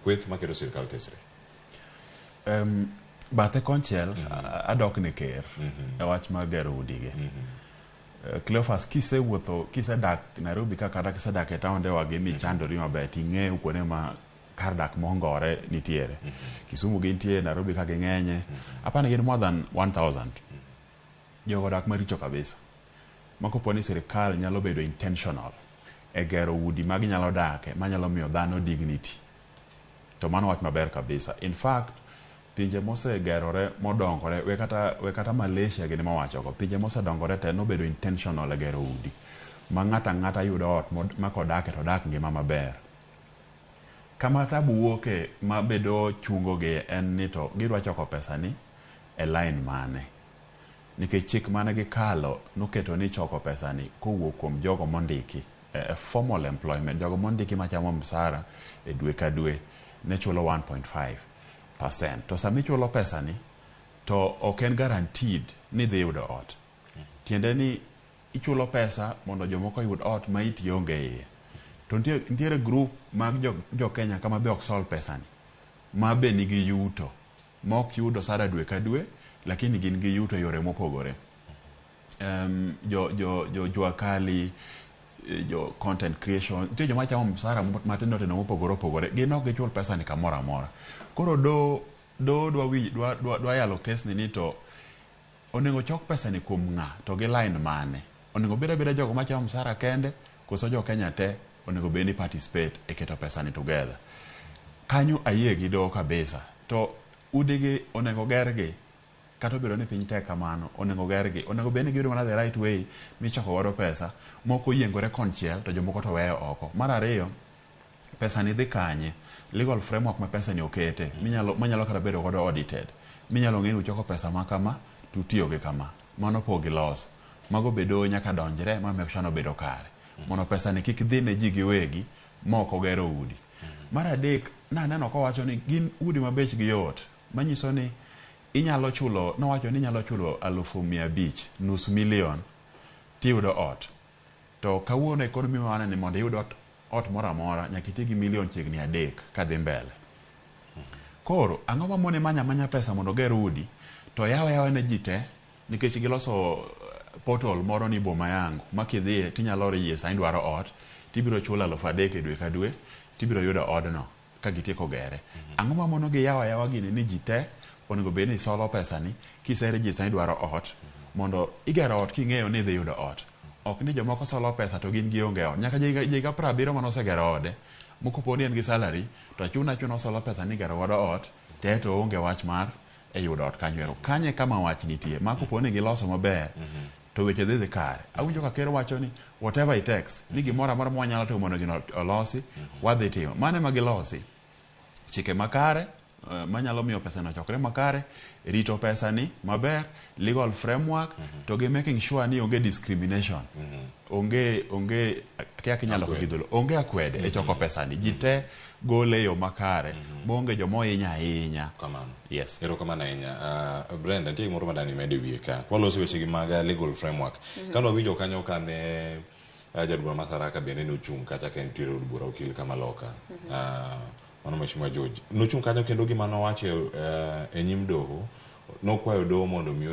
Kweth maketo sirkal tesre. Bathe konchiel adok ne ker e wach mar gero udigi. Cleophas, kisewuotho, kisedak Nairobi ka kata kisedak e taonde wagi michandori maber, ting'eyo kuonde ma kar dak mongore nitiere. Kisumu gintie, Nairobi ka ging'enye. Apani gin more than 1000. Jogo odak maricho kabisa. Ma kopo ni sirikal nyalo bedo intentional e gero udi ma ginyalo dake manyalo miyo dhano dignity. To mano wach maber kabisa. In fact, pinje mosegerore modongore, we kata Malaysia gini mawachogo, pinje mosedongore te nobedo intentional e gero udi. Ma ng'ato ang'ata yudo ot ma kodake to odak ngima maber. Kama tabu wuoke mabedo chungo gi en ni to gidwa choko pesa ni e line mane. Nikech chik mane gikalo noketo ni choko pesa ni kowuok kuom jogo mondiki e formal employment, jogo mondiki machamo msara e dwe ka dwe ne chulo 1.5%. To sama ichulo pesa ni to ok en guaranteed ni idhi yudo ot. Tiende ni ichulo pesa mondo jomoko oyud ot ma iti onge iye. To nitiere group mag jo Kenya kama be ok sol pesa ni, ma be nigi yuto, ma ok yudo osara dwe ka dwe, lakini gin gi yuto e yore mopogore. Jo jua kali, jo content creation, nitie joma chamo msara matindo tindo mopogore opogore, gin ok gichul pesa ni kamoro amora. Koro do dwa yalo kes ni to onego chok pesa ni kuom ng'a to gi line mane? Onego bed abeda jogo machamo msara kende koso jo Kenya te onego bed ni participate e keto pesa ni together. Kanyo ayie gi doho kabisa. To udigi onego gergi kata obedo ni piny tek kamano, onego gergi. Onego bed ni giyudo mana the right way michoko godo pesa, moko oyiengore konchiel to jomoko to weyo oko. Mar ariyo, pesa ni dhi kanye? Legal framework ma pesa ni okete, manyalo kata bedo godo audited. Minyalo ng'e ni uchoko pesa ma kama, to utiyo gi kama. Mano pok giloso. Mago be doho nyaka donjre ma make sure ni obedo kare. Mondo pesa ni kik dhi ne ji giwegi ma ok ogero udi. Mar adek, naneno kowacho ni gin udi ma bechgi yot. Manyiso ni inyalo chulo, nowacho ni inyalo chulo 500,000, nus million, tiyudo ot. To kawuono economy ma waneno ni mondo iyud ot moro amora, nyaka iti gi milion chiegni 3 kadhi mbele. Koro, ang'o mamone manyo amanya pesa mondo oger udi, to yawe yawa ne ji te, nikech giloso portal moro ni Boma Yangu, ma kidhiye tinyalo register ni idwaro ot, tibiro chulo 3,000 e dwe ka dwe, tibiro yudo odno ka gitieko gere. Ang'o mamono gi yawo ayawa gini ni ji te onego bed ni solo pesa ni kise register ni idwaro ot, mondo igero ot king'eyo ni idhi yudo ot. Ok ni jomoko solo pesa to gin gionge ot. Nyaka jahiga 70 mane osegero ode, mokopo ni en gi salary, to chuna achuna osolo pesa ni igero godo ot, te to oonge wach mar e yudo ot kanyo ero. Kanyo e kama wach nitie. Ma kopo ni giloso maber, to weche dhi kare. Awinjo ka ker wacho ni whatever it takes, ni gimoro amora ma wanyalo timo mondo gino olosi, wadhi timo. Mano ema gilosi. Chike makare, manyalo miyo pesa no chokre makare, rito pesa ni maber, legal framework, to gi making sure ni onge discrimination. Onge, akia kinyalo loko gi dholuo. Onge akwede e choko pesa ni. Ji te gole e yo makare, maonge joma ohinyo ahinya. Kamano. Yes. Erokamano ahinya. Brenda, nitie gimoro madani imed e wiye ka. Waloso weche gi mag legal framework. Kane wawinjo kanyo kane jaod bura ma Tharaka bende nochung' kacha ka entiere od bura okil kama loka. Mano Mheshimiwa George. Nochung' kanyo kendo gima nowacho e nyim doho, nokwayo doho mondo omi